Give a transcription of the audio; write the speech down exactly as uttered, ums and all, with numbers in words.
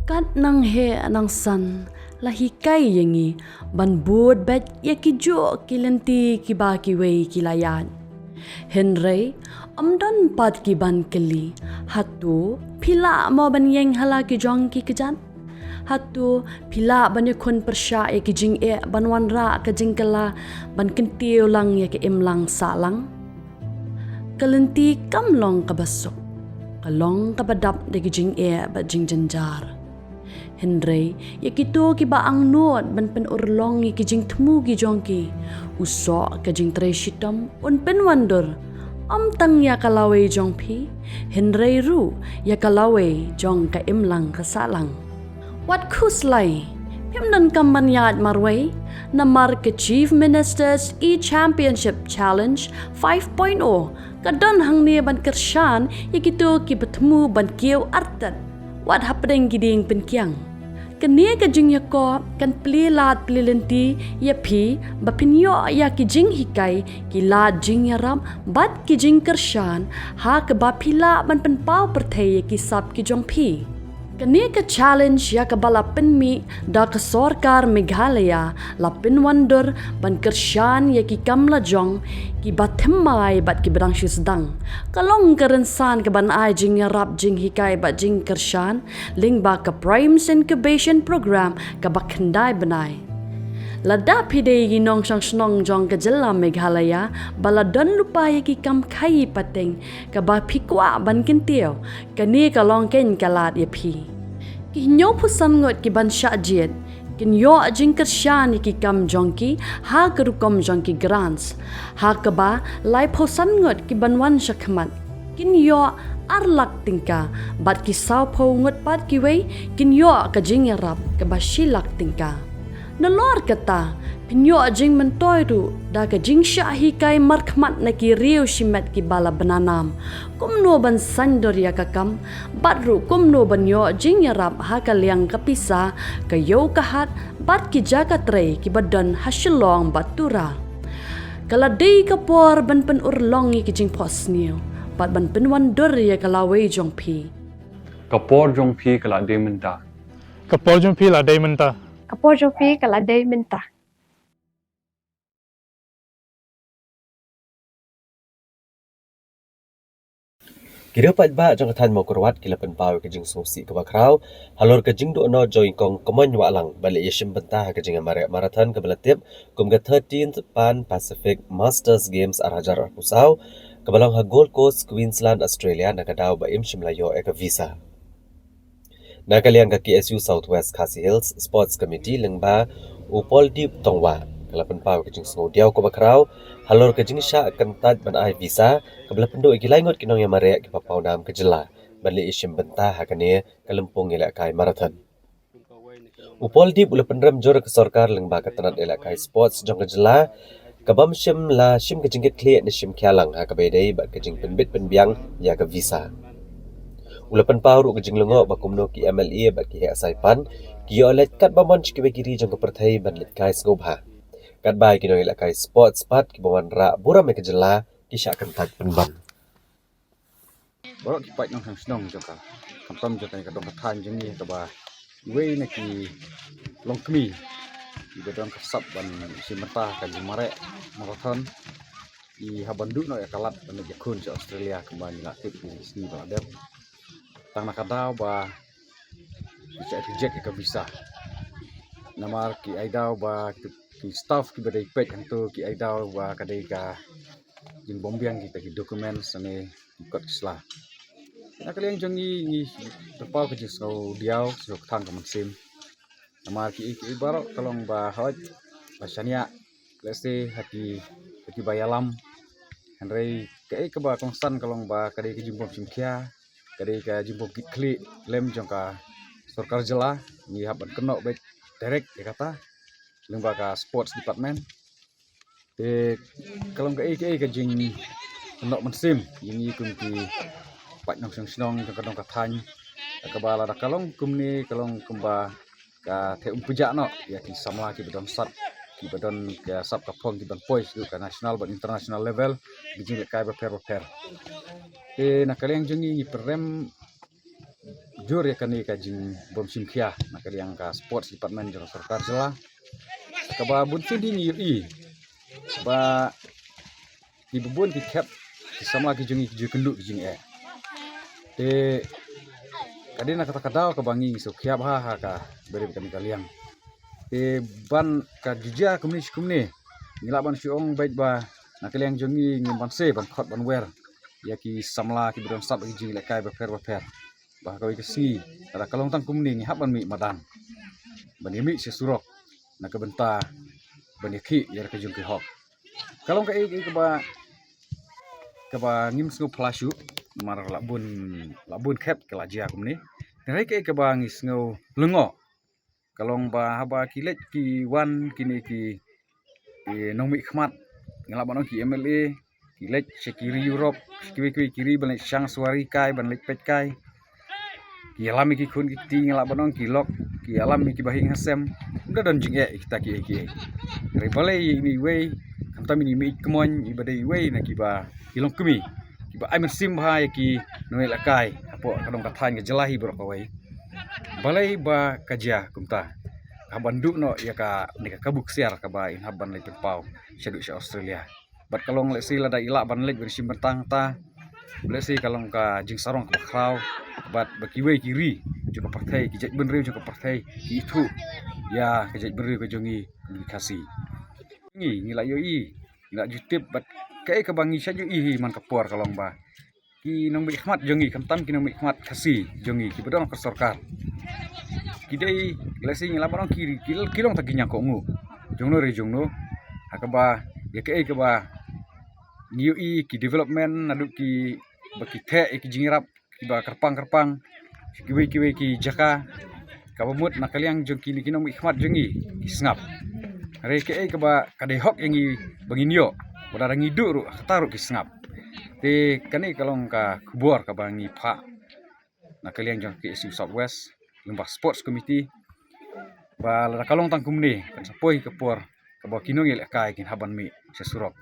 Kat nang heh nang san la hikai ïa ngi ban bud beit ïa ki juh ki lynti kiba kiwei ki la ïaid. Hynrei ym don pat ki ban kylli, hato phi lah mo ban ïeng ha la ki jong ki kjat? Hato phi lah ban ïakhun pyrshah ïa ki jingeh ban wanrah ka jingkylla ban kyntiew lang ïa ka imlang sahlang? Ka lynti kam long kaba suk, ka long kaba dap da ki jingeh bad jingjynjar. Hynrei ïa kito kiba angnud ban pynurlong ïa ki jingthmu ki jong ki, u soh ka jingtrei shitom un pynwandur, ym tang ïa ka lawei jong phi, hynrei ruh ïa ka lawei jong ka imlang ka sahlang. Wat khuslai, phim donkam ban ïaid marwei, namar ka Chief Minister's E-Championship Challenge five point oh ka don hangne ban kyrshan ïa kito kiba thmu ban kiew artat wat hapdeng ki dieng pynkiang. Kane ka jingïakop kan plie lad plie lynti ïa phi ba phin ïoh ïa ki jinghikai, ki lad jingïarap bad ki jingkyrshan ha kaba phi lah ban pynpaw pyrthei ïa ki sap ki jong phi. Kane ka challenge ïa kaba la pynmih da ka sorkar Meghalaya la pynwandur ban kyrshan ïa ki kam lajong kiba thymmai bad kiba dang shu sdang. Ka long ka rynsan kaban ai jingïarap jinghikai bad jingkyrshan lyngba ka PRIMES Incubation Programme kaba khyndai bnai. Lada phi dei ki nongshong shnong jong ka jylla Meghalaya ba la don lypa ïa ki kam khaïi pateng kaba phi kwah ban kyntiew, kane ka long keiñ ka lad ïa phi. Ki hynñiewphew san ngut kiban shah jied kin ïoh jingkyrshan ïa ki kam jong ki ha ka rukom jong ki grants, ha kaba laiphew san ngut kiban wan shakhmat kin ïoh ar lak tyngka, bad ki sawphew ngut pat kiwei kin ïoh ka jingïarap kaba shi lak tyngka. Nalor kata, phin ïoh jingmyntoi ruh da ka jingshah hikai markhmat na ki riew shimet kiba la bna nam, kumno ban saiñdur ïa ka kam, bad ruh kumno ban ïoh jingïarap ha ka liang ka pisa, ka ïew ka hat bad ki jaka trei kiba don ha Shillong bad Tura. Ka la dei ka por ban pynurlong ïa ki jingphohsniew bad ban pynwandur ïa ka lawei jong phi. Ka por jong phi ka la dei mynta. Ka por jong phi la dei mynta. Ka por jong phi ka la dei mynta. Ki riew paidbah jong ka thaiñ Mawkyrwat ki la pynpaw ïa ka jingsngewsih kaba khraw halor ka jingduh noh jong i Kong Kamoin Wahlang ban leit ïashim bynta ha ka jingïamareh marathon kaba la tip kum ka thirteenth Pan Pacific Masters Games ar hajar arphew saw, kaba long ha Gold Coast, Queensland, Australia, na ka daw ba im shym la ïoh ïa ka visa. Na ka liang ka K S U South West Khasi Hills Sports Committee lyngba u Paul Deep Tongwa, ka la pynpaw ka jingsngewdiaw kaba khraw halor ka jingshah kyntait ban ai visa kaba la pynduh ïa ki lai ngut ki nongïamareh kiba paw nam ka jylla ban leit ïashim bynta ha kane ka lympung ïalehkai marathon. U Paul Deep u la pynrem jur ïa ka sorkar lyngba ka tnat ïalehkai sports jong ka jylla, ka bym shym la shim ka jingkitkhlieh ne shim khia lang ha kaba ïadei bad ka jingpynbit pynbiang ïa ka visa. U la pynpaw ruh ka jinglyngngoh ba kumno ki M L A bad ki heh saipan ki ïoh leit katba mon sha kiwei ki ri jong ka pyrthei ban leit kai sngewbha, katba ïa ki nongïalehkai sports pat kiba wanrah burom ïa ka jylla ki shah kyntait pynban. Baroh ki paid nongshong shnong jong ka, khamtam jong ka, ka dong ka thaiñ jong ngi kaba iwei na ki longkmie kiba don ka sap ban shim bynta ka jingmareh marathon, i hap ban duh noh ïa ka lad ban leit ïakhun sha Australia kumba ngi la tip ki sngi ba la dep. Tang na ka daw ba ki shah reject ïa ka visa. Namar ki ai daw ba ki, ki staff kiba dei peit hangto ki ai daw ba ka dei ka jingbymbiang kita ki documents ne ki kot ki sla. Na ka liang jong ngi, ngi pynpaw ka jingsngewdiaw, sngewkthang ka mynsiem. Namar kiei kiei baroh ka long ba hooid, ba shaniah, lehse ha ki, ha kiba ïalam. Hynrei kaei kaba kongsan ka long ba ka dei ka jingbym shim khia, ka dei ka jingbym kit khlieh lem jong ka sorkar jylla. Ngi hap ban kynnoh beit direct ïa kata lyngba ka sports department. Te ka long kaei kaei ka jingkynnoh mynsiem ïa ngi kum ki paid nongshong shnong jong ka dong ka thaiñ. Kaba lada ka long kumne ka long kumba ka theh umpjah noh ïa ki samla kiba don sap, kiba don ka sap ka phong kiban poi sha ka national bad international level, ki jinglehkai bapher bapher. Te na ka liang jong ngi ngi pynrem jur ïa kane ka jingbym shim khia na ka liang ka sports department jong ka sorkar jylla. Kaba bun sien ngi ïohi ba ki bun ki khep ki samla ki jong ngi ki ju kynduh ki jingeh. Te ka dei na kata ka daw kaba ngi sngewkhia bha ha ka bynta kane ka liang. Te ban ka ju jia kumne shi kumne, ngi lah ban shu ong beit ba na ka liang jong ngi ngim banse ban khot ban wer ïa ki samla kiba don sap ha ki jingïalehkai bapher bapher. Ba ha kawei ka sngi lada ka long tang kumne ngi hap ban mih madan ban ïa mih sha surok na ka bynta ban ïakhih ïa ka jong ki hok. Ka long kaei kaei kaba, kaba ngim sngew pla shuh namar la bun, la bun khep ka la jia kumne. Hynrei kaei kaba ngi sngew lyngngoh ka long ba haba ki leit ki wan kine ki, ki nongmihkhmat, ngi lah ban ong ki M L A, ki leit sha ki ri Europe, sha kiwei kiwei ki ri ban leit shang suwari kai, ban leit peit kai. Ki ïalam ïa ki khun ki kti, ngi lah ban ong ki lok, ki ïalam ïa ki bahaïing hasem. Ym da don jingeh ïa kita kiei kiei. Hynrei balei ïa ine iwei, khamtam ine i mei kmoin, iba dei iwei na kiba ki longkmie, kiba ai mynsiem bha ïa ki nongïalehkai hapoh ka dong ka thaiñ ka jylla hi baroh kawei. Balei ba ka jia kumta? Hap ban duh noh ïa kane ka kabu ksiar kaba in hap ban leit pynpaw shaduh sha Australia. Bad ka long lehse lada i lah ban leit ban shim bynta hangta, lehse ka long ka jingsarong kaba khraw. Bad ba kiwei ki ri jong ka pyrthei, ki jaitbynriew jong ka pyrthei ki ithuh ïa ka jaitbynriew ka jong ngi, ngi Khasi. Ngi, ngi la ïohi, ngi la ju tip, bad kaei kaba ngi shah ju ïohi man ka por ka long ba ki nongmihkhmat jong ngi, khamtam ki nongmihkhmat Khasi jong ngi kiba don ha ka sorkar, ki dei, lehse ngi lah ban ong ki, ki, ki long tang ki ñiangkohnguh jongno re jongno. Ha kaba ïa kaei kaba ngi ïohi ki development naduh kiba ki theh ïa ki jingïarap kiba kyrpang kyrpang sha kiwei kiwei ki jaka, kaba mut na ka liang jong kine ki nongmihkhmat jong ngi ki sngap. Hynrei kaei kaba ka dei hok ïa ngi ba ngin ïoh, ba lada ngi duh ruh ha kata ruh ki sngap. Te kane ka long ka khubor kaba ngi phah na ka liang jong ka K S U South West lyngba Sports Committee, ba lada ka long tang kumne kan sa poi ka por kaba ki nongïalehkai kin hap ban mih sha surok.